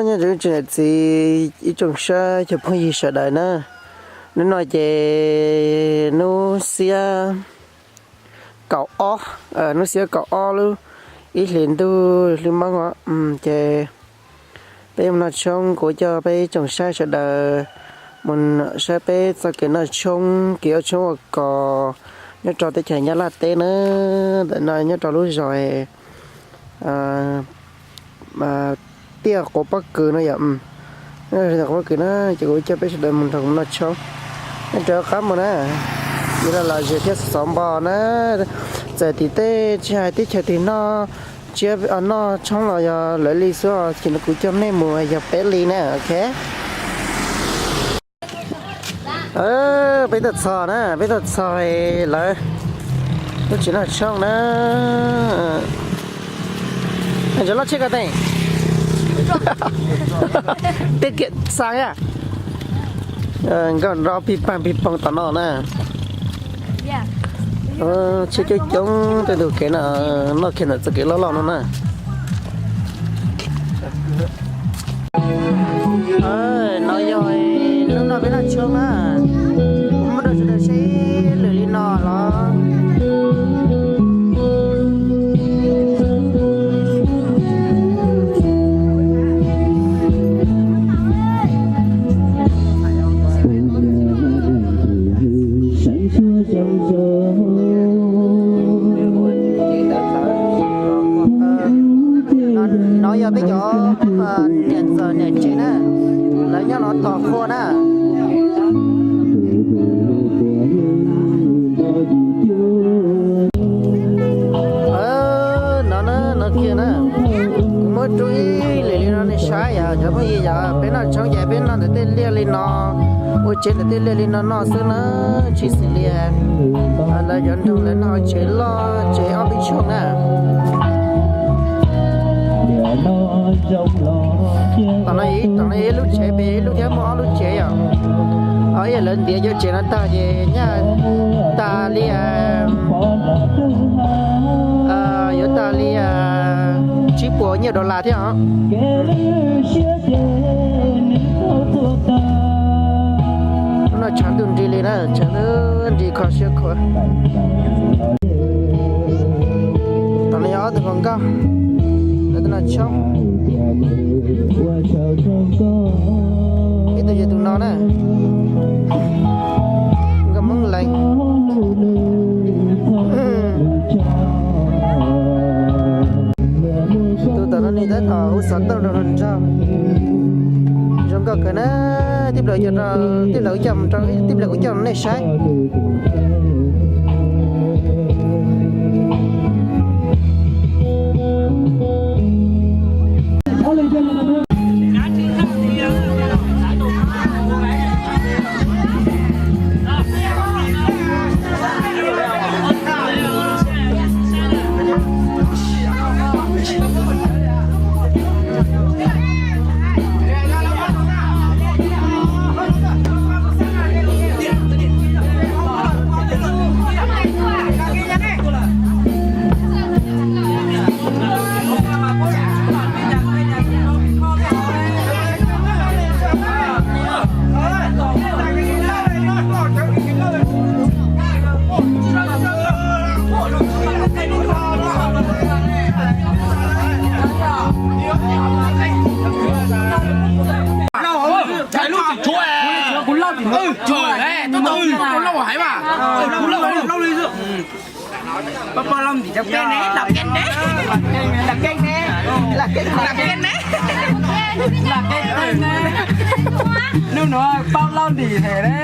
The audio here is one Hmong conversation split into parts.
Nyob zoo tsoom niam txiv ib tsoom saib cov phooj ywg sawv daws na, hnub no ces hnub xiab kaum ob, hnub xiab kaum ob lub ib hlis ntuj hli Hmoob os, ces peb mus noj tshoob, kuv coj peb tsoom saib sawv daws mus saib peb txoj kev noj tshoob, kev ua tshoob ua kos nyob rau teb chaws Nyab Laj teb na. Ntawm no nyob rau lub zos Tiaj Quav Pob Kws no yom. Quav Pob Kws na, ces kuv coj peb sawv daws mus nrog kuv noj tshoob. Nyob rau qab mus na, yuav los lom zem thiab xov npo na. Txawm tim tej tsis hais teb chaws twg noj, tsis noj tshoob los yog lawv li xwb, ces kuv coj nej mus yog peb li na, ok. Peb tuaj txog na, peb tuaj txog lawv lub tsev noj tshoob na. Cov loj tsheb ko teem, tej kiam xa a, nkauj nraug pig pag pig poog tom no na. Tsheb coob coob tej ntug kev no, noj kiag ntawm txoj kev loj loj no na. No yog hnub no peb noj tshoob na, kuv muab rau sawv daws saib lwm li no los. No yog peb cov niam txawm niam tsev na, lawv nyob no tos qhua na. No na, no kiag na, kuv muab rub ib lwm li no nej saib yom, cov phooj ywg yom, peb noj tshoob ces peb noj ntawm tej liaj li no, ua tsev ntawm tej liaj li no noj xwb na, tsis xws li lawv cov nroog lawv noj tsev loj tsev ob peb tshooj na. Tom no ib lub tsev pem ib lub thiab muaj ob lub tsev yom. Ib yam lawv ntiav cov tsev no tag ces nyaj tas li, yuav tas li tsib puas nyiaj dollar thiab os. Hnub no tshav ntuj nrig li na, tshav ntuj nrig kho siab khuav. Tom no yog ob tug hluas nkauj, lawv tuaj noj tshoob. Ib tug yog tus no na, nkauj Hmoob Lees. Tus tom no nws tab tom hu xov tooj rau hluas nraug, zoo nkauj kawg na. Tib pliag, tib pliag kuv coj, tib pliag kuv coj nej saib. Pab pab lauj ntim cov peb ne, lam keb ne, lam keb ne, lam keb ne, lam keb ne. Hnub nuav pab lauj ntim hem ne.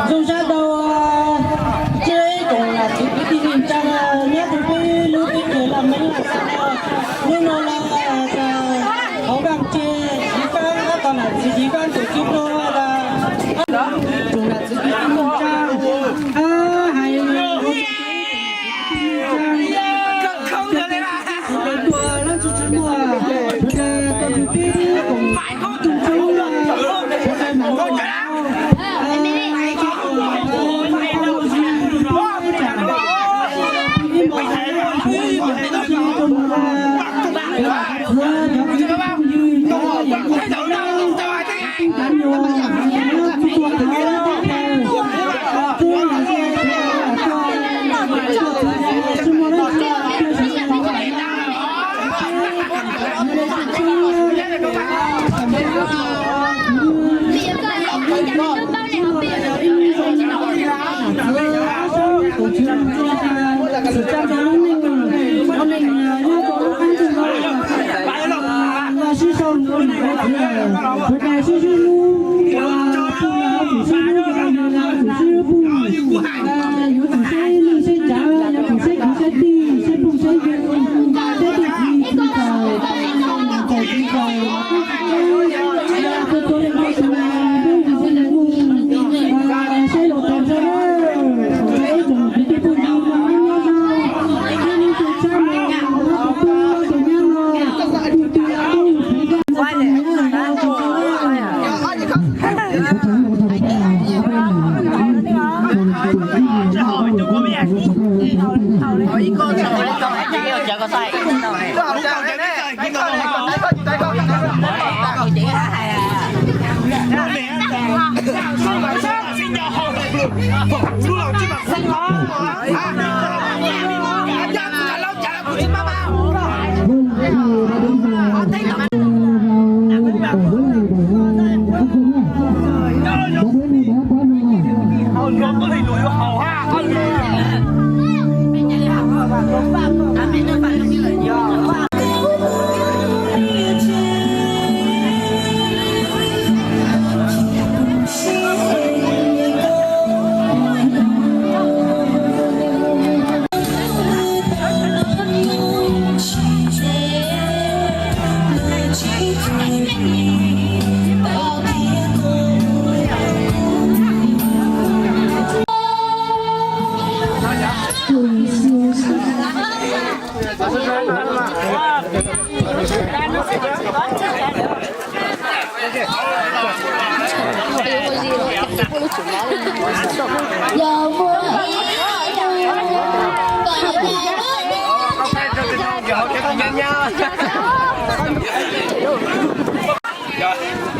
Zoo sab rau tsoom niam txiv kwv tij neej tsa nyob rau peb lub teb chaws Los Mev los xav no, hnub no los hauv vaj tse Xiv Fab, tab tom niam txiv Xiv Fab tus tub rau tsoom niam txiv kwv tij neej tsa hais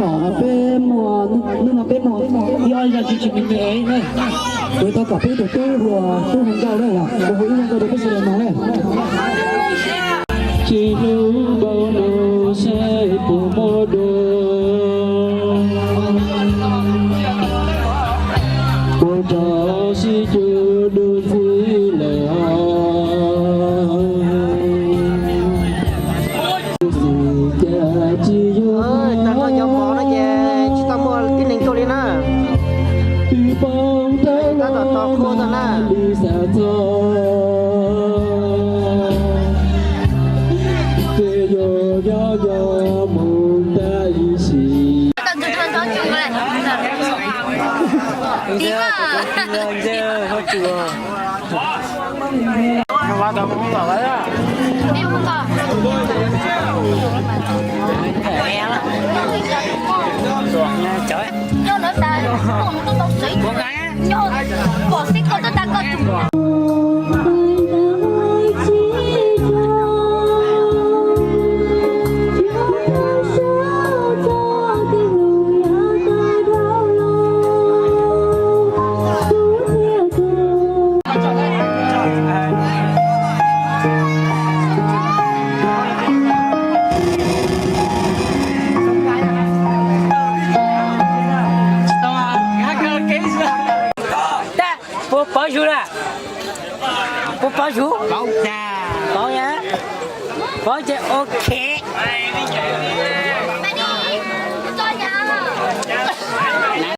Kom peb muaj, hnub no peb muaj ib ob zaj tsis tsis me me na. Kuv thov kom peb tus tub hluas tub hluas nkauj na, ua hu ib zaj nkauj rau peb sawv daws mloog na. Tsis hlub npaum no saib puas muaj dua, puas rov sib cuag dua ntxiv lawm. Tag nrho cov mov no ces tsis tau muaj tib neeg tuaj li na. Tab tom tos khua tag na. Puas paub zus na? Puas paub zus? Paub na? Paub ces ok.